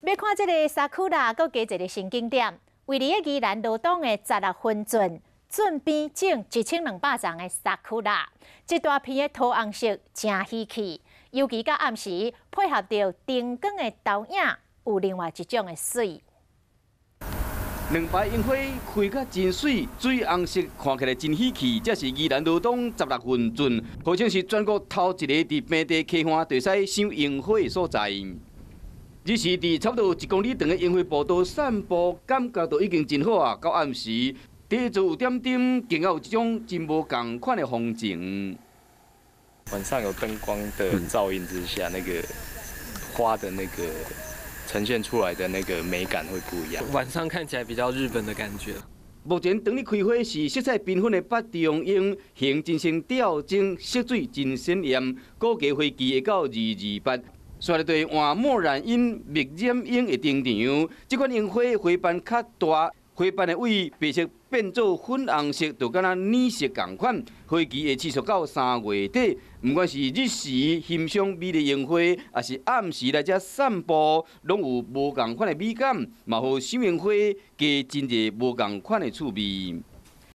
欲看這个桜，閣加一个新景點，位佇个宜蘭羅東的十六分圳，圳邊種1200叢的桜，這大片的桃紅色誠喜氣，尤其到暗時配合著燈光的投影，有另外一種的媠。兩排櫻花開甲真媠，水紅色看起來真喜氣。這是宜蘭羅東十六份圳，號稱是全國頭一个佇平地溪岸就會使賞櫻花的所在。只是佇差不多1公里長的櫻花步道散步，感覺就已經真好啊。到暗時，底座有點燈，更有一種真無仝款的風情。晚上有燈光的照映之下，那個花的那個呈現出來的那個美感會不一樣。晚上看起來比較日本的感覺。目前當日開花是色彩繽紛的北中櫻，形真成吊鐘，色水真鮮豔，估計花期會到228。煞來對換墨染櫻、蜜染櫻會登場。這款櫻花花瓣較大，花瓣的尾白色變做粉紅色，就敢若奶色仝款。花期會持續到3月底。毋管是日時欣賞美麗櫻花，抑是暗時來遮散步，攏有無仝款的美感，嘛予賞櫻花加真濟無仝款的趣味。